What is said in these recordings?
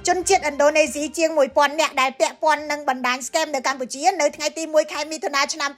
ជនជាតិឥណ្ឌូនេស៊ីជាង1000នាក់ដែលពាក់ព័ន្ធនឹងបណ្ដាញ scam នៅកម្ពុជានៅថ្ងៃទី1ខែមិថុនាឆ្នាំ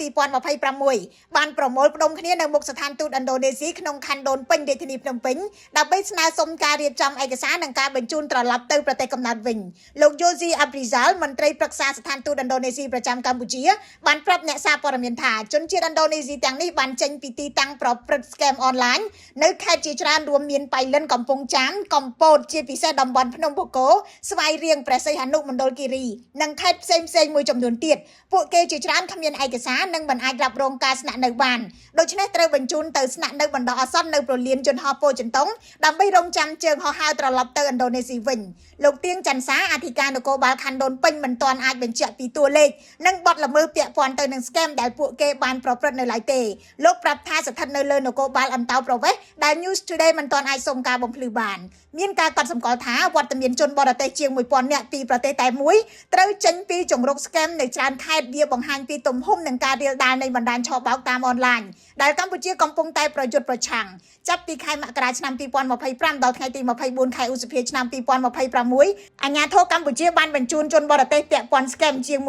2026បានប្រមូលផ្ដុំគ្នានៅមុខស្ថានទូតឥណ្ឌូនេស៊ីក្នុងខណ្ឌដូនពេញរាជធានីភ្នំពេញដើម្បីស្នើសុំការរៀបចំឯកសារនិងការបញ្ជូនត្រឡប់ទៅប្រទេសកំណើតវិញលោកយូស៊ីអាព្រីហ្សាលមន្ត្រីប្រឹក្សាស្ថានទូតឥណ្ឌូនេស៊ីប្រចាំកម្ពុជាបានប្រាប់អ្នកសារព័ត៌មានថាជនជាតិឥណ្ឌូនេស៊ីទាំងនេះបានចេញពីទីតាំងប្រព្រឹត្ត scam អនឡាញនៅខេត្តជាច្រើនរួមមានបៃលិនកំពង់ចាមកំពតជាពិសេសតំបន់ភ្នំបូកគោស្វាយរៀងព្រះសីហនុមណ្ឌលគិរីនិងខេត្តផ្សេងផ្សេងៗមួយចំនួនទៀតពួកគេជាច្រើនគ្មានឯកសារនិងមិនអាចរ៉ាប់រងការស្នាក់នៅបានដូច្នេះត្រូវបញ្ជូនទៅស្នាក់នៅបណ្ដោះអាសន្ននៅប្រលានយន្តហោះពោធិ៍ចិនតុងដើម្បីរងចាំជើងហោះហើរត្រឡប់ទៅឥណ្ឌូនេស៊ីវិញលោកទៀងច័ន្ទសាអធិការនគរបាលខណ្ឌដូនពេញមិនទាន់អាចបញ្ជាក់ពីតួលេខនិងបទល្មើសពាក់ព័ន្ធទៅនឹង scam ដែលពួកគេបានប្រព្រឹត្តនៅឡើយទេលោកប្រាប់ថាស្ថិតនៅលើនគរបាលអន្តោប្រវេសន៍ដែល News Today មិនទាន់អាចសុំការបំភ្លឺបានមានការកត់សម្គាល់ថាវត្តមានជនបរទេសជាង1000នាក់ពីប្រទេសតែមួយត្រូវចេញពីជង្រុក scam នៅច្រើនខេត្តវាបង្ហាញពីទំហំនិងការរាលដាលនៃបណ្ដាញឆបោកតាមអនឡាញដែលកម្ពុជាកំពុងតែប្រយុទ្ធប្រឆាំងចាប់ពីខែមករាឆ្នាំ2025ដល់ថ្ងៃទី24ខែឧសភាឆ្នាំ2026អាជ្ញាធរកម្ពុជាបានបញ្ជូនជនបរទេសពាក់ព័ន្ធ scam ជាង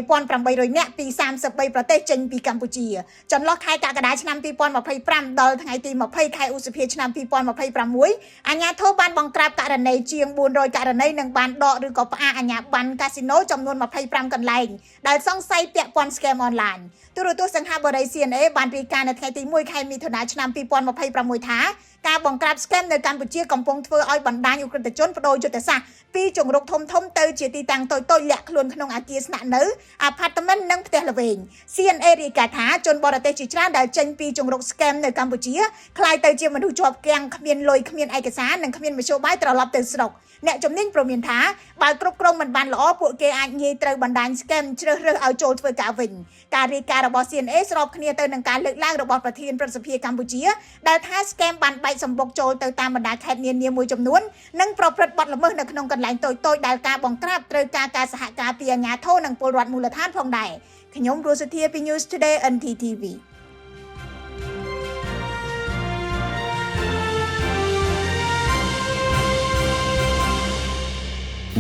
18800នាក់ពី33ប្រទេសចេញពីកម្ពុជាចន្លោះខែកក្កដាឆ្នាំ2025ដល់ថ្ងៃទី20ខែឧសភាឆ្នាំ2026អាជ្ញាធរបានបង្ក្រាបករណីជាង400ករណីនិងបានដកឬក៏ផ្អាកអាជ្ញាប័ណ្ណកាស៊ីណូចំនួន25កន្លែងដែលសង្ស័យពាក់ព័ន្ធ scam អនឡាញទូរទស្សន៍សង្ហបុរី CNA បានរាយការណ៍នៅថ្ងៃទី1ខែមិថុនាឆ្នាំ2026ថាការបង្ក្រាប scam នៅកម្ពុជាកំពុងធ្វើឲ្យបណ្ដាញឧក្រិដ្ឋជនបដូរយុទ្ធសាស្ត្រពីជង្រុកធំៗទៅជាទីតាំងតូចៗលាក់ខ្លួនក្នុងអគារស្នាក់នៅអាផាតមិននិងផ្ទះល្វែង CNA រាយការណ៍ថាជនបរទេសជាច្រើនដែលចេញពីជង្រុក scam នៅកម្ពុជាក្លាយទៅជាមនុស្សជាប់គាំងគ្មានលុយគ្មានឯកសារនិងគ្មានមធ្យោបាយត្រឡប់ទៅស្រុកអ្នកជំនាញព្រមានថាបើគ្រប់គ្រងមិនបានល្អពួកគេអាចងាយត្រូវបណ្ដាញ scam ជ្រើសរើសឲ្យចូលធ្វើការវិញការរាយការណ៍របស់ CNA ស្របគ្នាទៅនឹងការលើកឡើងរបស់ប្រធានព្រឹទ្ធសភាកម្ពុជាដែលថា scam បានបែកសម្បុកចូលទៅតាមបណ្ដាខេត្តនានាមួយចំនួននិងប្រព្រឹត្តបទល្មើសនៅក្នុងកន្លែងតូចៗដែលការបង្ក្រាបត្រូវការការសហការពីអាជ្ញាធរនិងពលរដ្ឋមូលដ្ឋានផងដែរខ្ញុំរស់សុធាពី News Today NTTV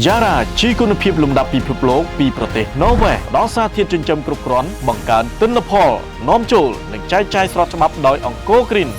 យ៉ារ៉ាជីគុណភាពលំដាប់ពិភពលោកពីប្រទេសណូវេផ្ដល់សារធាតុចិញ្ចឹមគ្រប់គ្រាន់បង្កើនទិន្នផលនាំចូលនិងចែកចាយស្របច្បាប់ដោយអង្គរគ្រីន